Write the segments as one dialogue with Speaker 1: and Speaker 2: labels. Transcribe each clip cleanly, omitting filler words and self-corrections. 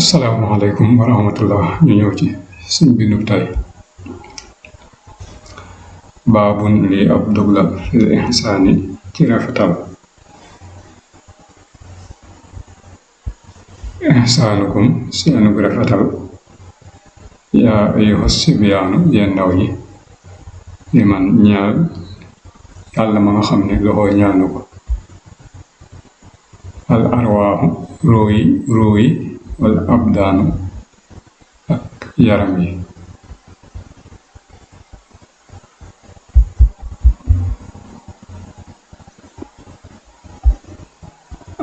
Speaker 1: asalaamaaleykum wa rahmatullah. ñu ñëw ci suñ bindu tay baabun lii ab dog la fil ihsaani ci rafetal. ihsaanukum seenu rafetal yaa ayyuha sibyaanu yéen ndaw ñi li man ñaal yàlla ma nga xam ne loxo ñaanu ko al arwaaxu róoyi wala abdaanu ak yaram yi.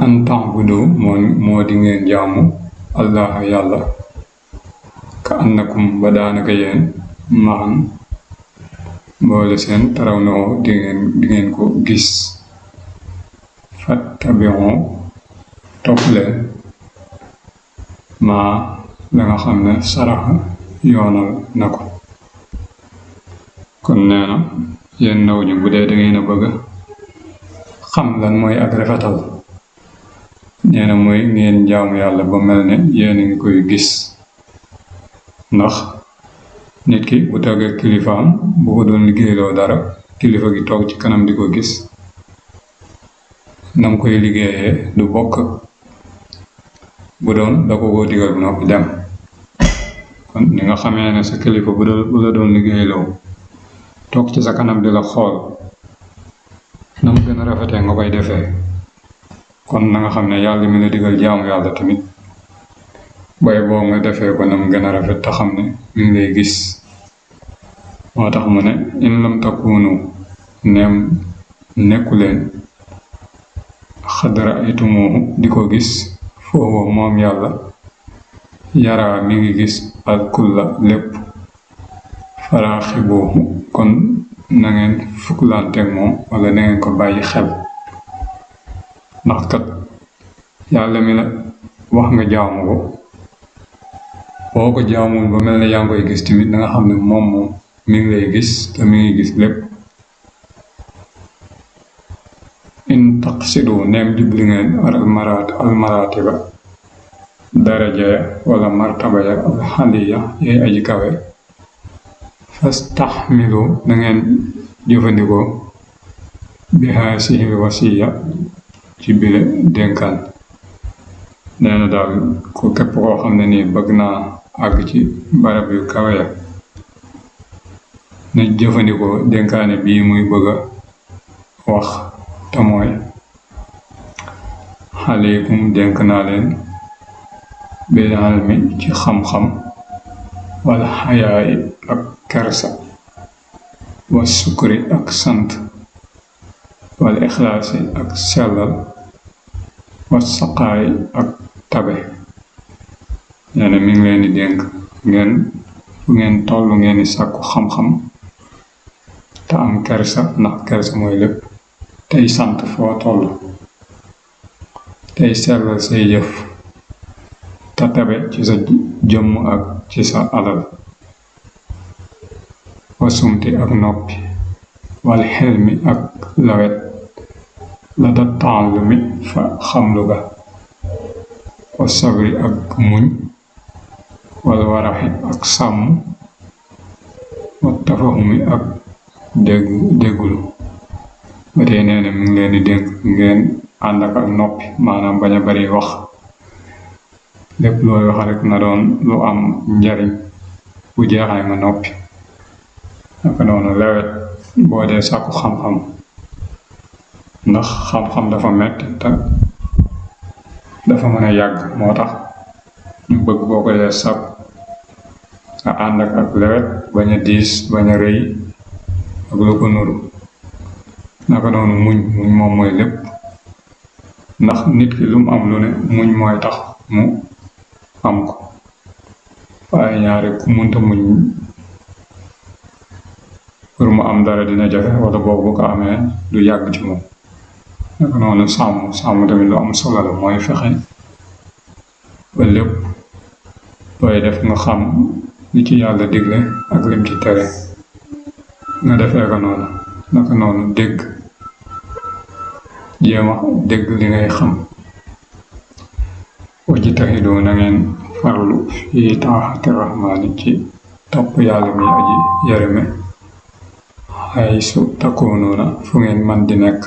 Speaker 1: an ta'budu moo di ngeen jaamu allah yàlla ka annakum ba daanaka yéen maan mboole seen taraw na di ngeen ko gis. fattabi'u topp leen maa la nga xam ne saraxa yoonal na ko. kon nee na yéen ndaw ñi bu dee da ngeen a bëgg xam lan mooy ak rafetal, nee na mooy ngeen jaamu yàlla ba mel ne yéen a ngi koy gis. ndax nit ki bu toogee kilifaam bu ko doon liggéeyloo dara, kilifa gi toog ci kanam di ko gis, nam koy liggéeyee du bokk bu doon da ko digal bu noppi dem. kon ni nga xamee ne sa kilifa bu la doon liggéeyloo toog ci sa kanam di la xool, nam gën a rafetee nga koy defee. kon na nga xam ne yàlla mi la digal jaamu yàlla tamit bay boo nga defee ko nam gën a rafet te xam ne mi ngi lay gis. moo tax mu ne in lam takunu neem nekku leen xadara ay tumuuxu di ko gis foofu moom yàlla yaraa mi ngi gis al kulla lépp faraaxibooxu kon na ngeen fuklanteeg moom wala na ngeen ko bàyyi xel. ndax kat yàlla mi la wax nga jaamu ko, boo ko jaamul ba mel ne yaa ngi koy gis tamit na nga xam ne moom mi ngi lay gis te mi ngi gis lépp. in taqsidu neem jubli ngeen almaratiba daraja wala martaba ya alxaliya yay aji kawe, fastaxmilu na ngeen jëfandikoo bi haasihi wasiya ci bile dénkaan. nee na daal ko képp koo xam ne nii bëgg naa àgg ci barab yu kawe ya na jëfandikoo dénkaane bii muy bëgg a wax, te mooy aleykum dénk naa leen bil ilmi ci xam-xam, wal xayaayi ak kersa, wa sukri ak sant, wal ixlaasi ak sellal, wa saqaay ak tabe. nee na mi ngi leen di dénk fu ngeen toll ngeen di sàkku xam-xam te am kersa, ndax kersa mooy lépp, tey sant foo toll, tey sellal say jëf, te tabe ci sa jëmm ak ci sa alal, wa sumti ak noppi, wal xelmi ak lawet, la da taallumi fa xamlu ga, wa sabri ak muñ, wal waraxi ak sàmm, wa tafahumi ak déggulu. ba tey nee na mi ngi leen di dénk ngeen ànd ak noppi, maanaam bañ a bari wax. lépp looy wax rek na doon lu am njariñ, bu jeexee nga noppi. naka noonu lewet boo dee sàkku xam-xam, ndax xam-xam dafa metti te dafa mën a yàgg. moo tax ñu bëgg boo ko dee sàkk nga ànd ak lewet, bañ a diis, bañ a rëy ak lu ko nuru. naka noonu muñ moom mooy lépp, ndax nit ki lu mu am lu ne muñ mooy tax mu am ko. waaye ñaare ku munta muñ pour mu am dara dina jafe, wala boobu bu ko amee du yàgg ci moom. naka noonu sàmm tamit lu am solo la, mooy fexe ba lépp looy def nga xam li ci yàlla digle ak lim ci tere nga defee ko noonu. naka noonu dégg, jéem a dégg li ngay xam. wajtahidu na ngeen farlu fi taaxati rahmaani ci topp yàlla mi aji yërëme xaysu takunuuna fu ngeen man di nekk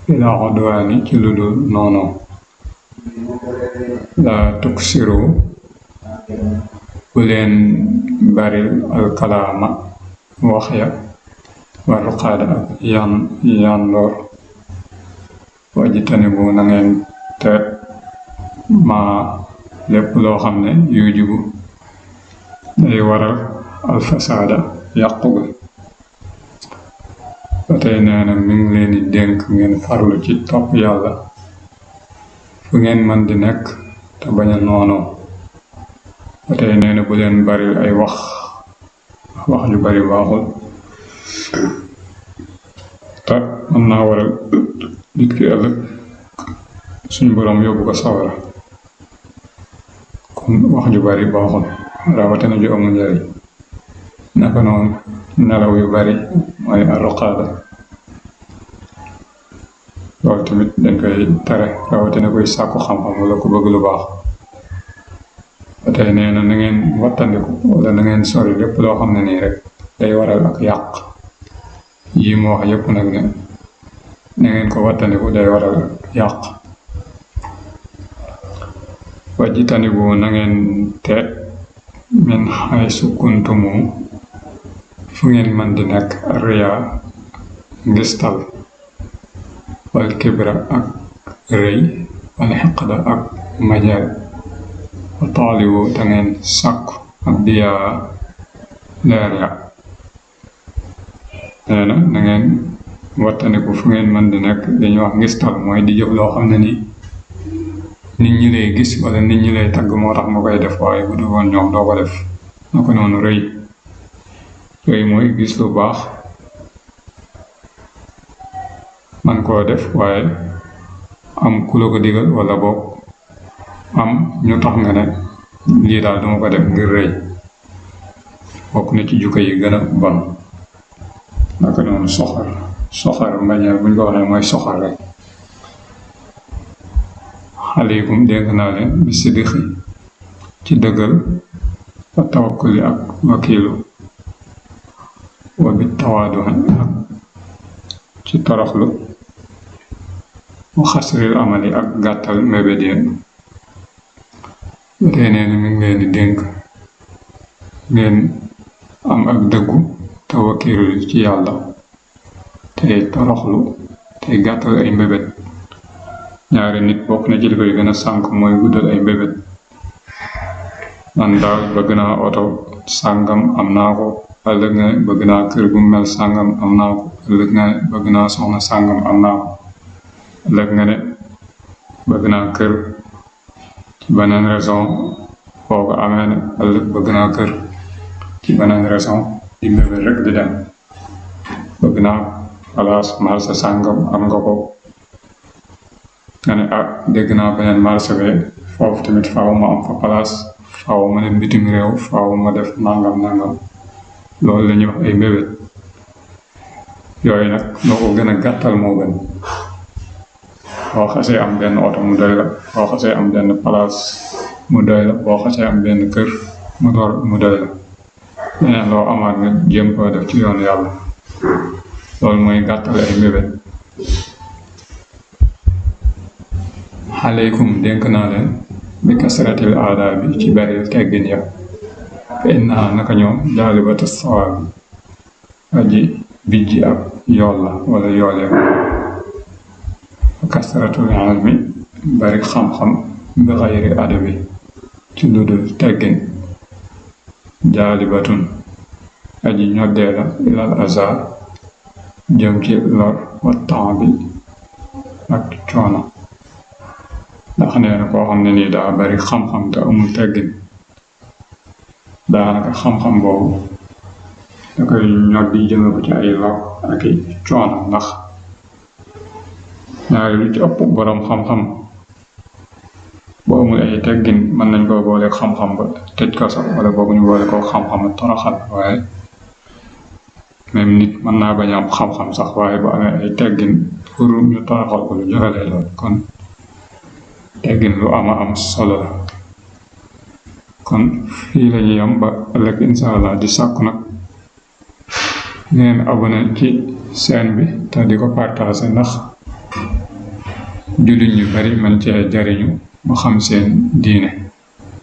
Speaker 1: bila udwaani ci lu dul noonu laa tuksiru bu leen baril alkalaama wax ya wal qaada ak yandoor wajtanibu na ngeen te maa lépp loo xam ne yujibu day waral alfasaada yàqu ga ba tey nee na mi ngi leen di dénk ngeen farlu ci topp yàlla fu ngeen man di nekk te bañ a noonoo ba tey nee na bu leen bari ay wax ju bari baaxul te mën naa waral nit ki ëllëg suñu boroom yóbbu ko sawara kon wax ju bari baaxul rawatina ju amul njariñ naka noonu nelaw yu bari mooy arroqaada loolu tamit dañ koy tere rawatina koy sàkku xam-xam wala ku bëgg lu baax ba tey nee na ngeen wattandiku wala na ngeen sori lépp loo xam ne nii rek day waral ak yàq yi mu wax yépp nag ne na ngeen ko wattandiku day waral ak yàq wajtanibu na ngeen teet min haysu kuntumu fu ngeen man di nekk riyaa ngistal wal kibra ak rëy wal xiqda ak majal wa taalibu te ngeen sàkku ak diyaa leer ya nee na na ngeen wattandiku fu ngeen man di nekk dañuy wax ngistal mooy di jëf loo xam ne nii nit ñi lay gis wala nit ñi lay tagg moo tax ma koy def waaye bu dul woon ñoom doo ko def na ko noonu rëy mooy gis lu baax man koo def waaye am ku la ko digal wala boog am ñu tax nga ne lii daal duma ko def ngir rëy bokk na ci jukko yi gën a bon naka noonu soxar mbañeel buñ ko waxee mooy soxar rek aleykum dénk naa leen bi sidixi ci dëggal wa tawakkuli ak wakiilu wa bi tawaaduxi ak ci toroxlu wa xasril amali ak gàttal mébét yéen ba tey nee na mi ngi leen di dénk ngeen am ak dëggu te wakiilu ci yàlla tey toroxlu tey gàttal ay mbébét ñaari nit bokk na ci li koy gën a sànk mooy guddal ay mbébét man daal bëgg naa oto sàngam am naa ko ëllëg nga ne bëgg naa kër gu mel sàngam am naa ko ëllëg nga ne bëgg naa soxna sàngam am naa ko ëllëg nga ne bëgg naa kër ci beneen raison boo ko amee ne ëllëg bëgg naa kër ci beneen raison di mbébét rek di dem bëgg naa palaas marché sàngam am nga ko nga ne dégg naa beneen marché be foofu tamit faaw ma am fa place faaw ma dem bitim réew faaw ma def nangam loolu la ñuy wax ay mbébét yooyu nag loo ko gën a gàttal moo gën boo xasee am benn oto mu doy la boo xasee am benn place mu doy la boo xasee am benn kër mu doy la leneen loo amaat nga jéem koo def ci yoonu yàlla loolu mooy gàttale ay mbébét aleykum dénk naa leen bi kasratil aadaa bi ci bari teggin ya fa innaha naka ñoom jaalibatu sawaab aji bijji ab yool la wala yoole fa kasratul ilmi bari xam-xam bi xayri adabi ci lu dul teggin jaalibatun aji ñoddee la ilal azar jëm ci lor wa taabi ak coono ndax nee na koo xam ne nii daa bari xam-xam te amul teggin daanaka xam-xam boobu da koy ñoddi jëme ko ci ay lor ak i coono ndax ñaari lu ci ëpp boroom xam-xam bu amul ay teggin mën nañ koo boole xam-xam ba tëj ko sax wala boobu ñu boole koo xam-xam toroxal waaye même nit mën naa bañ a am xam-xam sax waaye bu amee ay teggin pour ñu toroxal ko lu jafe lay doon kon teggin lu am solo la kon fii lañuy yam ba ëllëg insha allah di sàkku nag ngeen abonné ci chaîne bi te di ko partagé ndax jullit ñu bari man cee jariñu mu xam seen diine